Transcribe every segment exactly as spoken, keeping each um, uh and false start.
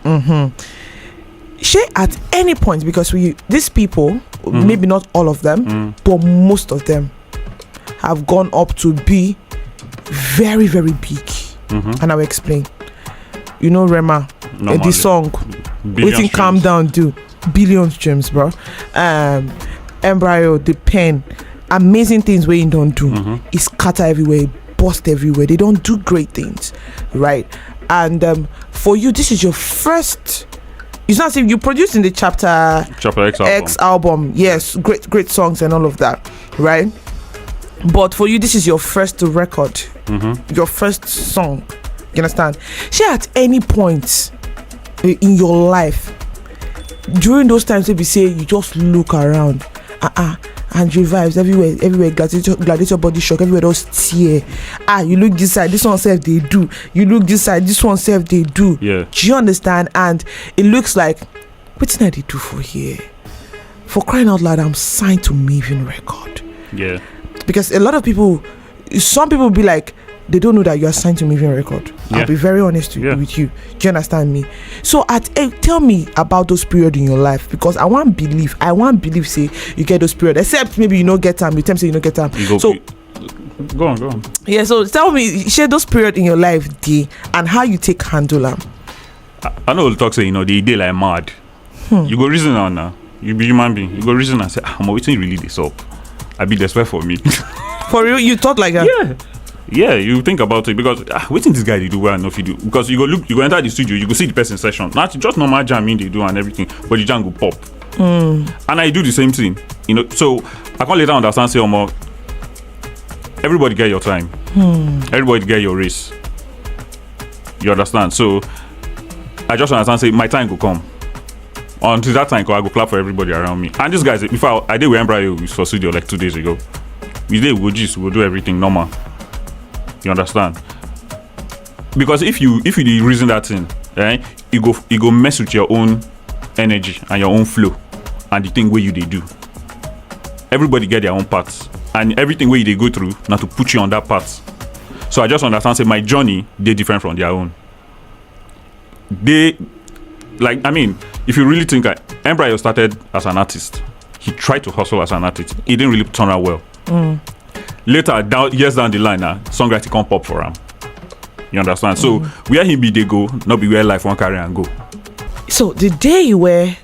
Mm-hmm. Shey at any point, because we, these people, maybe not all of them, but most of them have gone up to be very, very big. And I'll explain. You know Rema, eh, the song, wetin Calm Down do? Billion streams, bro. Um, Embryo, the pen, amazing things wey he don do. E scatter everywhere, e burst everywhere. They don do great things, right? And um, for you, this is your first. It's not as if you produced in the Chapter Chapter X album. X album. Yes, great, great songs and all of that, right? But for you, this is your first record, your first song. You understand? Shey at any point, eh, in your life, during those times, if you say you just look around, ah ah, Andrew Vibes everywhere, everywhere, Gladiator, Gladiator Body Shop, everywhere just tear. Ah, you look this side, this one sef dey do. You look this side, this one sef dey do. Yeah. Do you understand? And it looks like, wetin I dey do for here? For crying out loud, I'm signed to Maven Record. Yeah. Because a lot of people, some people be like, they don't know that you are signed to Maven Record. Yeah. I'll be very honest with, yeah, with you. Do you understand me? So at, eh, tell me about those period in your life, because I want believe, I want believe say you get those period. Except maybe you no get am. You tell me say you no get am. You go So be- go on, go on. Yeah. So tell me, share those period in your life, day, and how you take handle am. I, I know we'll talk say, you know, they dey like mad. You go reason am now. You be human being. You go reason and say, ah, I'm waiting really this up. I be desperate for me. For real, you thought like that? Yeah. Yeah, you think about it because, ah, wetin this guy dey do well enough you do, because you go look, you go enter the studio, you go see the person session. Not just normal jamming they do and everything, but the jam go pop. And I do the same thing, you know. So I can't later understand say, omo, everybody get your time. Everybody get your race. You understand? So I just understand say my time go come. Until that time, I go clap for everybody around me. And these guys, before I, I did with Embryo for studio like two days ago. We did, we go gist, we go do everything normal. You understand? Because if you, if you dey reason that thing, eh, you go, you go mess with your own energy and your own flow and the thing where you dey do. Everybody get their own path, and everything where you dey go through now to put you on that path. So I just understand say my journey dey different from their own. They, like, I mean, if you really think, uh, Embryo started as an artist. He tried to hustle as an artist. He didn't really turn out well. Later, down, years down the line, now songwriting come pop for him. You understand? So where he be they go, not be where life won't carry and go. So the day you were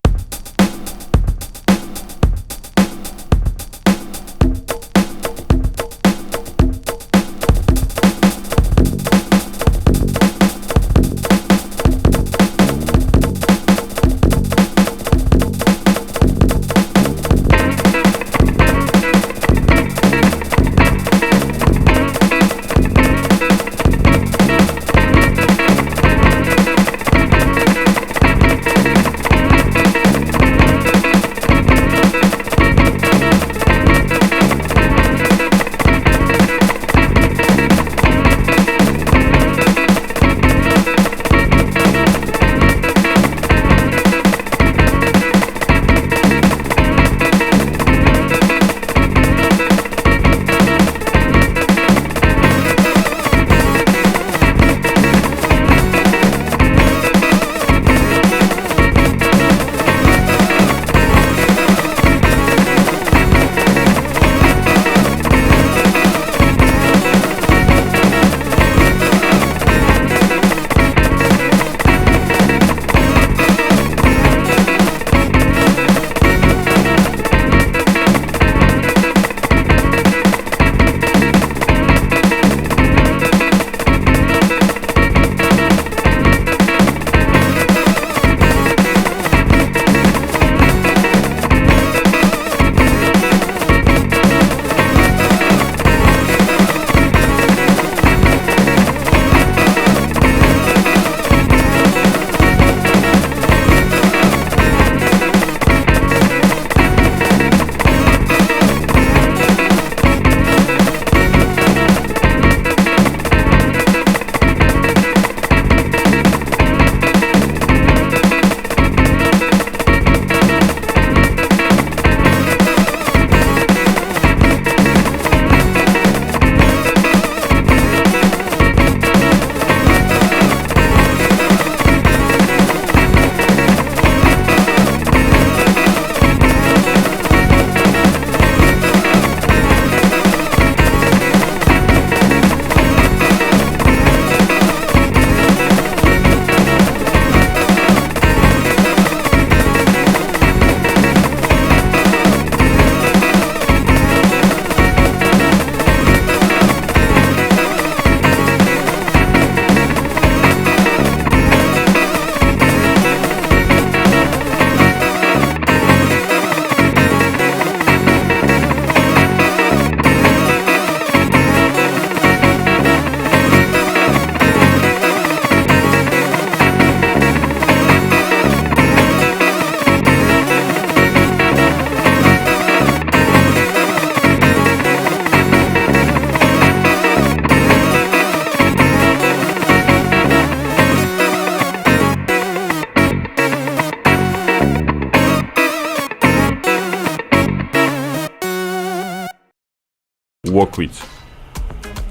quit.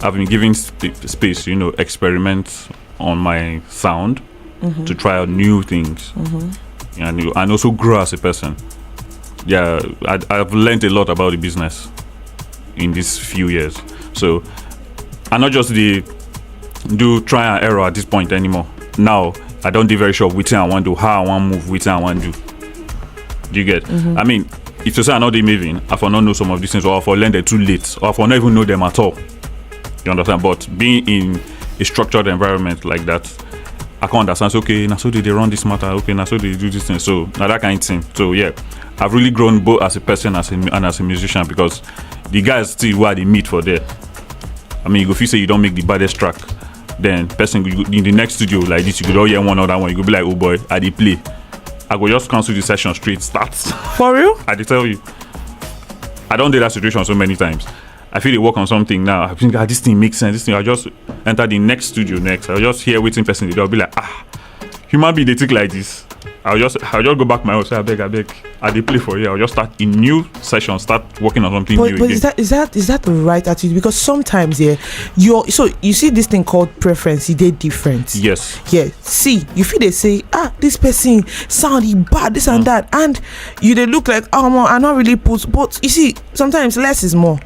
I've been given sp- space, you know, experiment on my sound to try out new things and, you- and also grow as a person. Yeah, I, I've learned a lot about the business in these few years. So I not just the do try and error at this point anymore. Now I don't be very sure which thing I want to do, how I want move, which thing I want to do. Do you get? I mean, if you say I not the maven, I for not know some of these things, or I for learn them too late, or I for not even know them at all. You understand? But being in a structured environment like that, I can understand. Say, okay, now so they, they run this matter. Okay, now so they do this thing. So now that kind of thing. So yeah, I've really grown both as a person as a, and as a musician, because the guys still where they meet for there. I mean, you go feel say you don't make the baddest track, then person go- in the next studio like this, you go don hear one other one. You go be like, oh boy, I dey play. I go just cancel the session straight. Start. For real? I dey tell you, I don't do that situation so many times. I feel they work on something now. I think, ah, this thing makes sense. This thing, I just enter the next studio next. I just hear waiting person. They'll be like, ah, human being they think like this. I'll just I'll just go back my house. Say, I beg, I beg. I dey play for you. I'll just start a new session, start working on something But, new but again. Is that is that is that the right attitude? Because sometimes, yeah, you're so you see this thing called preference. It dey different. Yes. Yeah. See, you feel they say, ah, this person sound he bad, this and that, and you they look like, oh, man, I not really put. But you see, sometimes less is more.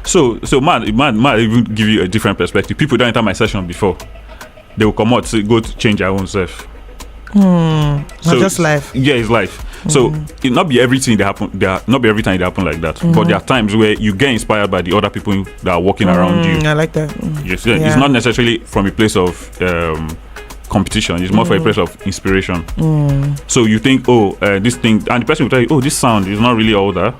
So so man man man even give you a different perspective. People don't enter my session before. They will come out, say, go to change their own self. Hmm. So Just life. Yeah, it's life. So it not be everything that happen. There are, not be every time it happen like that. But there are times where you get inspired by the other people that are working around you. Mm, I like that. Mm. Yes, yeah, Yeah. It's not necessarily from a place of um, competition. It's more for a place of inspiration. So you think, oh, uh, this thing, and the person will tell you, oh, this sound is not really all that.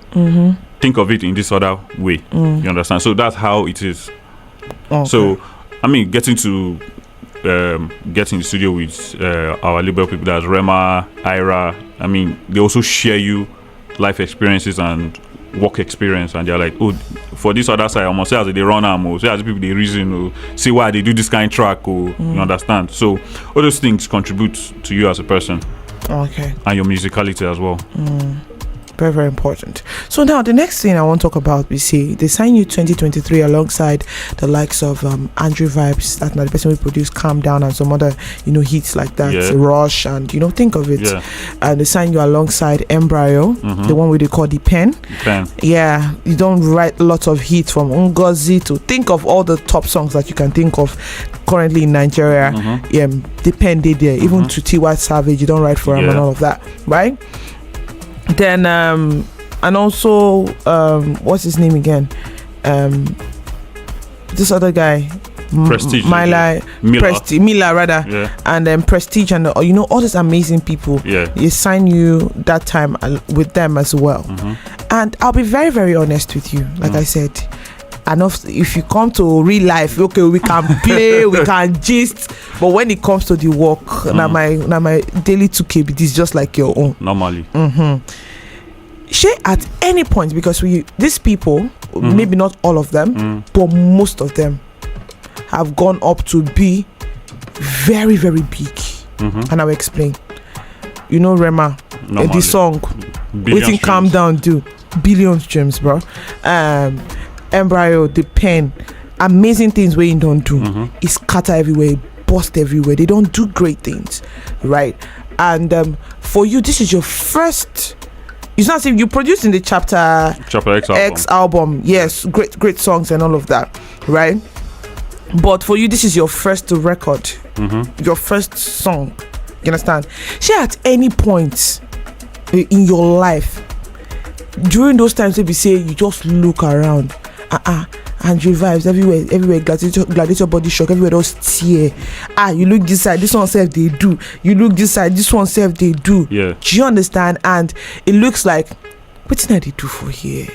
Think of it in this other way. You understand? So that's how it is. Okay. So, I mean, getting to um, get in the studio with uh, our label people, that's Rema, Ira. I mean, they also share you life experiences and work experience, and they're like, oh, for this other side, I must say as they run am, oh, say as people they reason, oh, see why they do this kind of track, oh, you understand? So all those things contribute to you as a person Okay. and your musicality as well. Very, very important. So now the next thing I want to talk about, we see they sign you twenty twenty-three alongside the likes of um, Andrew Vibes, that's not the person we produce Calm Down and some other, you know, hits like that, Yeah. Rush, and you know, think of it. Yeah. And they sign you alongside Embryo, the one we they call the Pen. Pen. Yeah, you don't write lots of hits from Ngozi to think of all the top songs that you can think of currently in Nigeria. Um, the Pen did there, even to Tiwa Savage, you don't write for him and Yeah. all of that, right? Then um and also um what's his name again? Um this other guy, M- Prestige. Mila, Mila. Presti- Mila rather, Yeah. and then Prestige and uh, you know, all these amazing people. Yeah. They sign you that time al- with them as well. Mm-hmm. And I'll be very, very honest with you. Like Mm. I said, and if, if you come to real life, okay, we can play, we can gist, but when it comes to the work, now Mm. my now my daily two K B, this is just like your own. Normally. Shey at any point, because we these people, Mm-hmm. maybe not all of them, Mm. but most of them have gone up to be very, very big. Mm-hmm. And I'll explain. You know, Rema, uh, Normally. the song Billions Waiting Calm streams. Down do billions, James, bro. Um, Embryo, the Pen, amazing things where you don't do. Mm-hmm. It's scatter everywhere, it bust everywhere. They don't do great things, right? And um, for you, this is your first. It's not as if you produced in the chapter Chapter X album. X album, yes, great, great songs and all of that, right? But for you, this is your first record, Mm-hmm. your first song. You understand? Shey at any point i- in your life, during those times, if you say you just look around, uh uh Andrew Vibes everywhere, everywhere, Gladiator, Gladiator Body Shop, everywhere, those tear. Ah, you look this side, this one self they do. You look this side, this one self they do. Yeah. Do you understand? And it looks like, what did I do for here?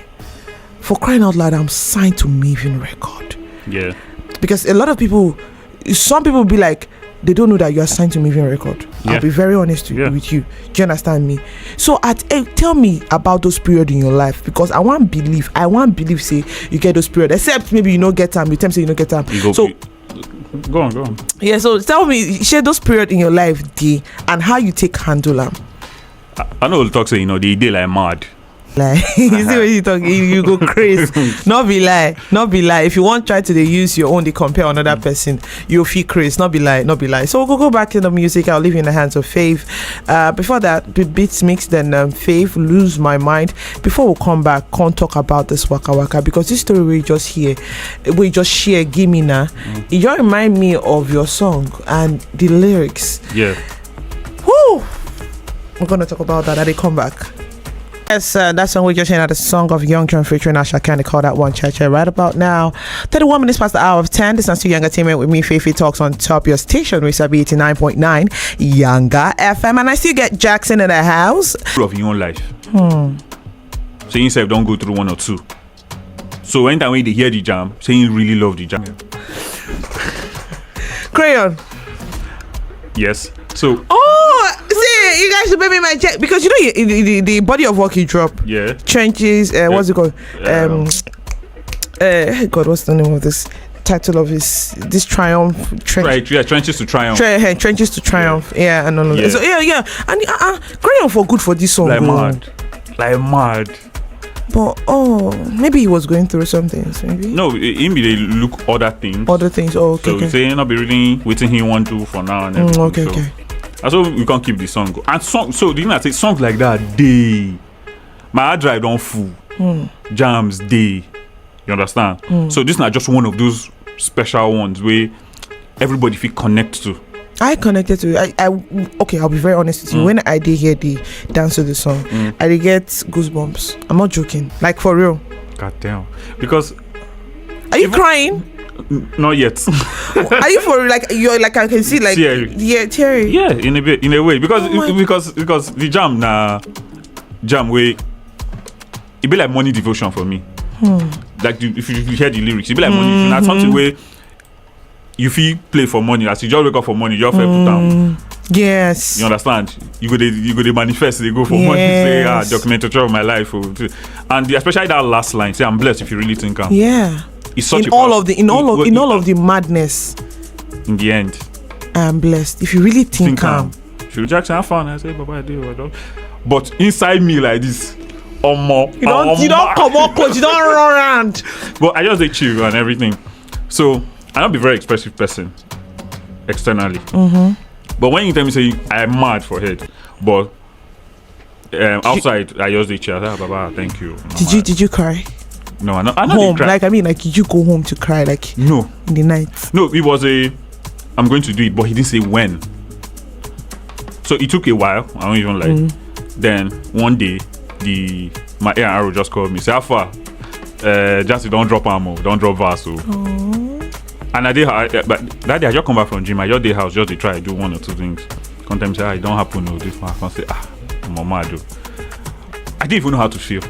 For crying out loud, I'm signed to Maven Record. Yeah. Because a lot of people, some people be like, they don't know that you are signed to Maven Record. Yeah. I'll be very honest with, Yeah. with you. Do you understand me? So at eh, tell me about those period in your life, because I want believe, I want believe say you get those period. Except maybe you no get time. You tell me say you no get time. You go, So you- go on, go on. Yeah, so tell me, share those period in your life, day, and how you take handle them. I, I know we'll talk say, you know, they day like mad. Lie. You see when you talk, you, you go crazy. Not be lie, not be lie. If you want try to dey use your own, they compare another person, you feel crazy. Not be lie, not be lie. So we'll go back to the music. I'll leave you in the hands of Faith. Uh, before that, the beats mix, then um, Faith lose my mind. Before we come back, can't talk about this waka waka because this story we just hear, we just share. Give me now. It just remind me of your song and the lyrics. Yeah. Woo! We're gonna talk about that as they come back. Yes, uh, that song we just heard, the song of Young John featuring Asha Candy, called that one Cha Cha. Right about now, thirty-one minutes past the hour of ten. This is still Young Entertainment with me, Fifi Talks on Top, your station, we sabi eighty-nine point nine Younger F M. And I still get Jackson in the house. Of your own life. Say himself don't go through one or two. So anytime when they hear the jam, say he really love the jam. Crayon. Yes. So Oh, see, you guys should pay me my check because you know you, the, the, the body of work you drop. Yeah. Trenches. Uh, what's it called? Um. Um, Uh, hey God, what's the name of this title of his this triumph? Trench, Right. Yeah. Trenches to triumph. Tre- eh, trenches to triumph. Yeah, and all of Yeah. that. So yeah, yeah, and uh, uh, Crayon for good for this song. Like Oh. Mad. Like mad. But oh, maybe he was going through some things. Maybe. No, him be dey look other things. Other things. Oh, okay. So Okay. Say not be reading waiting he want to for now and Mm, everything. okay. So, Okay. And so we can't keep the song. And song, so the thing I say, songs like that, they my hard drive don't full. Hmm. Jams day. You understand? Hmm. So this is not just one of those special ones where everybody feel connect to. I connected to it. I, I okay. I'll be very honest with you. Mm. When I did hear the dance to the song, Mm. I did get goosebumps. I'm not joking. Like for real. God damn. Because Are you Even- crying? n- not yet. Are you for real? Like you're like I can see like Teary. Yeah, teary. Yeah, in a bit, in a way, because Oh my- because because the jam na jam way. It be like money devotion for me. Hmm. Like the, if you, you hear the lyrics, it be like money. It's not something Mm-hmm. where you feel play for money. As you just wake up for money, you just feel put down. Mm, yes. You understand? You go dey you go dey manifest. They go for money. Say ah, Yes. documentary of my life. Oh, and the, especially that last line. Say I'm blessed if you really think I'm. Yeah. It's such In a all power- of the in all of it- in all of the madness, in the end. I'm blessed. If you really think, Think calm. calm. If you Jackson, have fun. I say, Baba, I do. I don't. But inside me like this, omo, You don't you omo. don't come up close. You don't run around. But I just dey chill and everything. So I don't be very expressive person externally. Mm-hmm. But when you tell me say I'm mad for head, but um, outside I just dey chill. I say, ah, Baba, thank you. I'm Did you mad. Did you cry? No, I no, I no dey Home, cry. Like I mean, like did you go home to cry? Like No, in the night. no, it was a. I'm going to do it, but he didn't say when. So it took a while. I don't even like. Mm. Then one day, the my A and R just called me. Say, how far? Uh, just don't drop ammo, don't drop verse. Oh. And I did, I, but that day I just come back from gym. I just did house, just dey try do one or two things. Sometimes say, ah, it don't happen. Oh, this one. I can't say, ah, I'm mad. Oh. I didn't even know how to feel.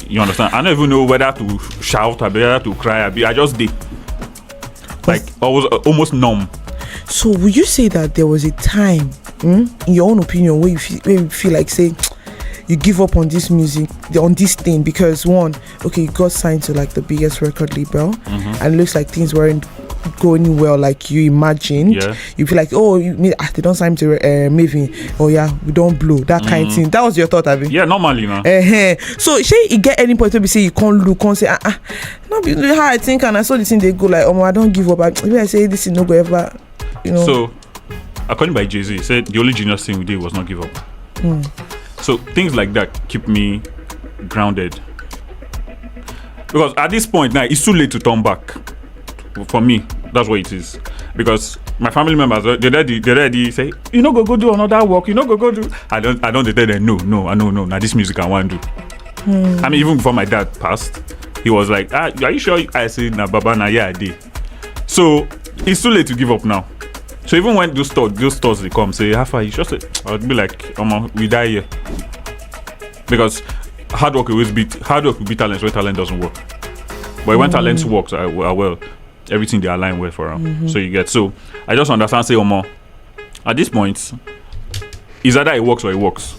You understand? I don't even know whether to shout, or whether to cry. I, be, I just did. Like I was uh, almost numb. So would you say that there was a time, hmm, in your own opinion, where you feel, where you feel like say you give up on this music, the- on this thing because one, okay, you got signed to like the biggest record label, Mm-hmm. and it looks like things weren't going well like you imagined. Yeah. You feel like oh, you, me- ah, they don't sign me to uh, Mavin. Oh yeah, we don't blow that kind Mm. thing. That was your thought, Abby. Yeah, normally, man. Uh-huh. So, shey you get any point to be say you can't look, can't say, ah, ah, not be how I think, and I saw the thing they go like, oh, I don't give up. I, maybe I say this thing no go ever, you know. So, according by Jay Z, he said the only genius thing we did was not give up. Mm. So things like that keep me grounded. Because at this point now, it's too late to turn back. For me, that's what it is. Because my family members, uh, they already, they already say, you know, go go do another work. You know, go go do. I don't, I don't tell them no, no, I know no. Now this music I want to do. I mean, even before my dad passed, he was like, ah, are you sure? I said, nah, Baba, nah, yeah, I did. So it's too late to give up now. So even when those thoughts, those thoughts they come, say, how far? You just say, I'll be like, um, we die here. Because hard work always beat hard work will beat talent when talent doesn't work. But when talent works, I, I well, everything they align well for him. So you get so I just understand say, Omo, at this point, it's either it works or it works.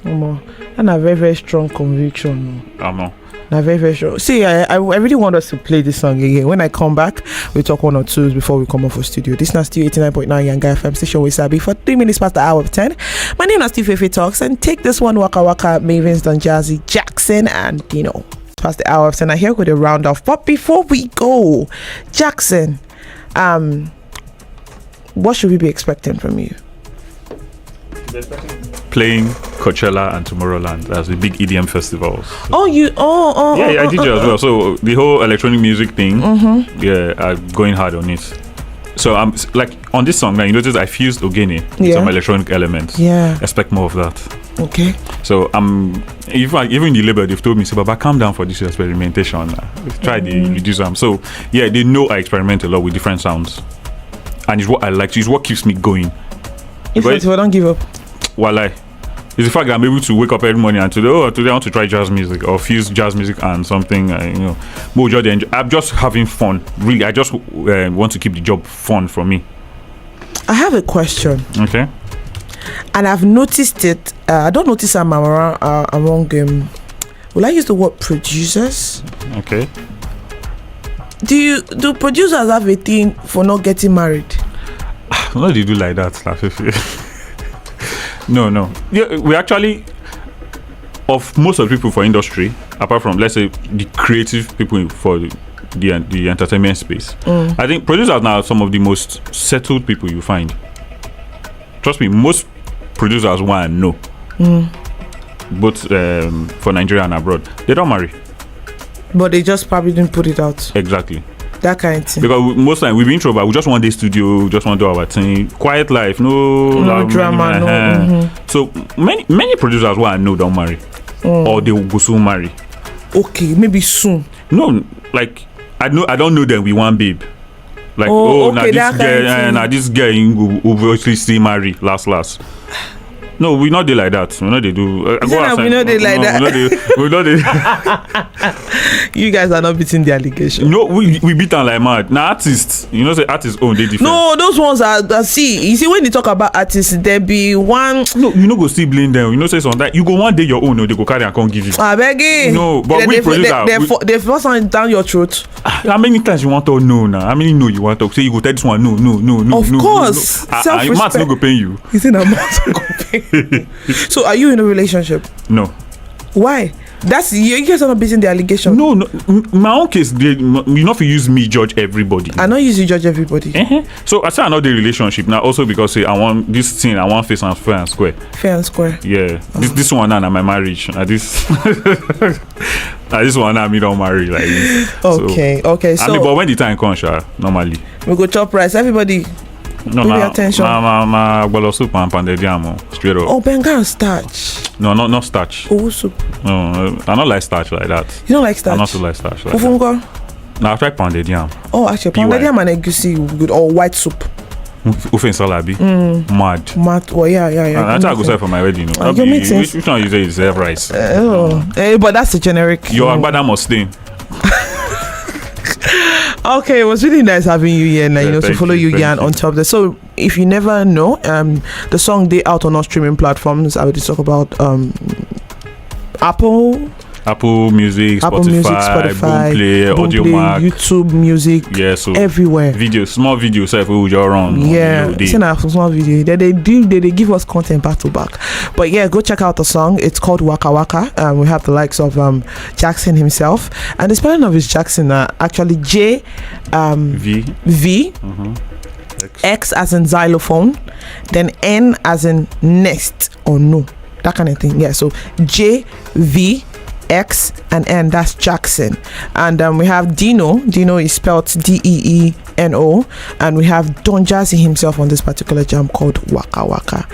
Omo, and a very, very strong conviction. Omo. Na very, very strong. See, I, I, I really want us to play this song again. When I come back, we talk one or two before we come off for studio. This is still eighty-nine point nine Yanga F M station with Sabi for three minutes past the hour of ten. My name is Steve Fefe Talks, and take this one, Waka Waka, Mavens, Don Jazzy, Jackson, and Dino. Past the hour of ten, I hear with a round off. But before we go, Jackson, um, what should we be expecting from you? Playing Coachella and Tomorrowland as the big E D M festivals. Oh, you, oh, oh, yeah, oh, yeah, I oh, did oh, it as oh. Well. So the whole electronic music thing, yeah, I'm going hard on it. So I'm s- like on this song now. You notice I fused Ogene with Yeah. Some electronic elements. Yeah. Expect more of that. Okay. So I'm even even the label, they've told me, say, "Baba, calm down for this experimentation. Try the reduce them." So yeah, they know I experiment a lot with different sounds, and it's what I like. It's what keeps me going. If But- not, if I don't give up. Walai. It's the fact that I'm able to wake up every morning and today, oh, today I want to try jazz music or fuse jazz music and something. Uh, you know, more just enjoy. I'm just having fun. Really, I just uh, want to keep the job fun for me. I have a question, Okay. And I've noticed it. Uh, I don't notice I'm around uh, among um. Will I use the word producers? Okay. Do you do producers have a thing for not getting married? No, they do like that. Lafefe. No, no. Yeah, we actually, of most of the people for industry, apart from, let's say, the creative people for the the, the entertainment space, I think producers now are some of the most settled people you find. Trust me, most producers who I know, both um, for Nigeria and abroad, they don't marry. But they just probably didn't put it out. Exactly. That kind of thing. Because we, most time we be introvert, we just want the studio, just want to do our thing, quiet life, no, No loud, drama, many, no, uh-huh. So many many producers who I know don't marry, or they will go soon marry. Okay, maybe soon. No, like I know I don't know them with one babe. Like Oh, oh, now okay, this that kind girl, of uh, thing. Now this girl in go obviously still marry last last. No, we not dey like that. We not dey do. Uh, Is it that we not dey like no, that? We not dey. We not dey. You guys are not beating the allegation. No, we we beat am like mad. Now artists, you know say artists own dey different. No, those ones are, are see. You see, when you talk about artists, there be one. No, you no go still blame them. You know say sometimes you go one day your own, no, they go carry and come give you. I beg you. No, but they, we they, produce they, am. they, We- fo- they force am down your throat. How many times you want to no now? How many no you want to say you go tell this one no, no, no, no, Of no, course, no. Ah, ah, self-respect. Mouth no go pain you. You think I'm not going? So, are you in a relationship? No, Why? That's you. You guys are not beating the allegation. no, no. M- My own case, they, m- you know, if you use me judge everybody. I know you judge everybody. Uh-huh. So I say I know the relationship now also because say I want this thing, I want face and fair and square. Fair and square. Yeah, this this one now na my marriage. At this, at this one now me don't marry like this. So, Okay, okay. I So mean, but when the time comes, sha, normally. We go chop rice. Everybody, No, Give me my, attention. my, my, my agbolo soup and pounded yam, oh, straight up. Oh, Bengal starch. No, not not starch. Oh, soup. No, uh, I don't like starch like that. You don't like starch? I not too like starch like that. Ofungo. Now I try pounded yam. Oh, actually, P Y. Pounded yam and egusi with good or white soup. Ofe salad abi. Mad. Mat. Well, yeah, yeah, yeah. And that's how I go sell for my wedding. No? Uh, you mean things- Which, which one you say is serve rice? Oh, eh, but that's a generic. Your agbada must stain. Okay, it was really nice having you here, and Yeah, you know, to thank follow you, you, thank Yan, you. On top of that. So, if you never know, um, the song they out on all streaming platforms. I will just talk about um, Apple, Apple Music, Apple Spotify, Music, Spotify, Boomplay, Boomplay, Audiomack. YouTube Music, Yeah, so everywhere. Video, small video, self we will just run. on Yeah, the day. It's in our small video. They, they do they, they give us content back to back. But yeah, go check out the song. It's called Waka Waka. Um, we have the likes of um Jackson himself, and the spelling of his Jackson are actually J um V. V Mhm. X as in xylophone, then N as in nest or no, that kind of thing. Yeah, so J V X and N, that's Jackson. And um, we have Dino. Dino is spelled D E E N O. And we have Don Jazzy himself on this particular jam called Waka Waka.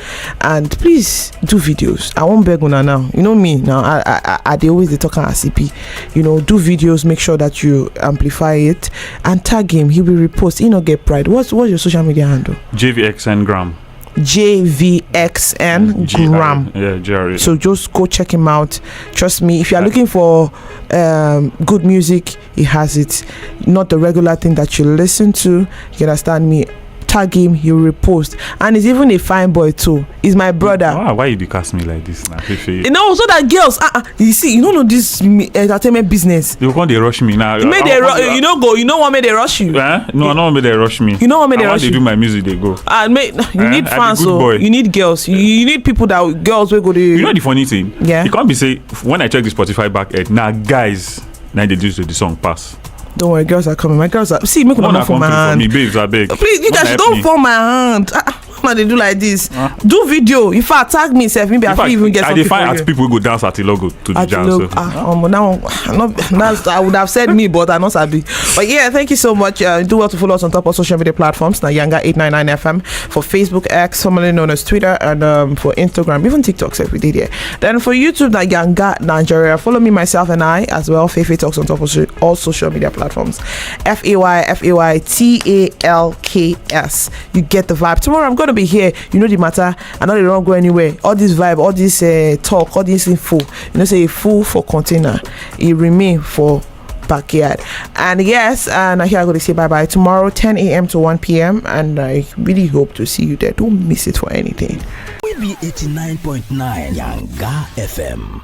And please do videos. I won't beg una now. You know me now. I I, I, I they always they talk as C P. You know, do videos. Make sure that you amplify it and tag him. He will repost. He not get pride. What's what's your social media handle? J V X and Gram. J V X and G R A. Gram. Yeah, G R A. So just go check him out. Trust me, if you are Uh, looking for um, good music, he has it. Not the regular thing that you listen to. You understand me? tag him, he will repost. And he's even a fine boy too. He's my brother. Why, why you dey cast me like this now, Fefe? You know, so that girls, uh, uh, you see, you don't know this mi- entertainment business. They come dey rush me now. You made I they want ru- to- you don't go. You know what made they rush you? Eh? No, I don't make they rush me. You know what make they I want rush to you? Do my music, they go. Uh, make, you Eh? need I be fans, good so boy. You need girls. You, you need people that girls will go to. You know the funny thing? Yeah. It can't be say when I check the Spotify back end now, guys, now they do to the song pass. Don't worry, girls are coming. My girls are. See, make When una I for my come through for hand. me, babes, I beg. Please, you When guys, I don't me- fall my hand. Ah, ah, man, they do like this. Ah. Do video. In fact, tag me, self. Maybe I In feel fact, even get I something define for as you. People go dance at Ilogo to the At jam. Ilogo. So. Ah, um, now, not, that's, I would have said me, but I not sabi. But yeah, thank you so much. Uh, do well to follow us on top of social media platforms. Now, Yanga eight nine nine F M for Facebook, X, formerly known as Twitter, and um, for Instagram, even TikToks every day there. Then for YouTube, now Yanga Nigeria. Follow me, myself, and I as well. Fefe Talks on top of so- all social media platforms. F A Y F A Y T A L K S. You get the vibe. Tomorrow I'm gonna be here. You know the matter. I know they don't go anywhere. All this vibe, all this uh, talk, all this info. You know, say a fool for container. It remain for backyard. And yes, and I here I go to say bye bye tomorrow, ten a.m. to one p.m. And I really hope to see you there. Don't miss it for anything. We be eighty-nine point nine Yanga F M.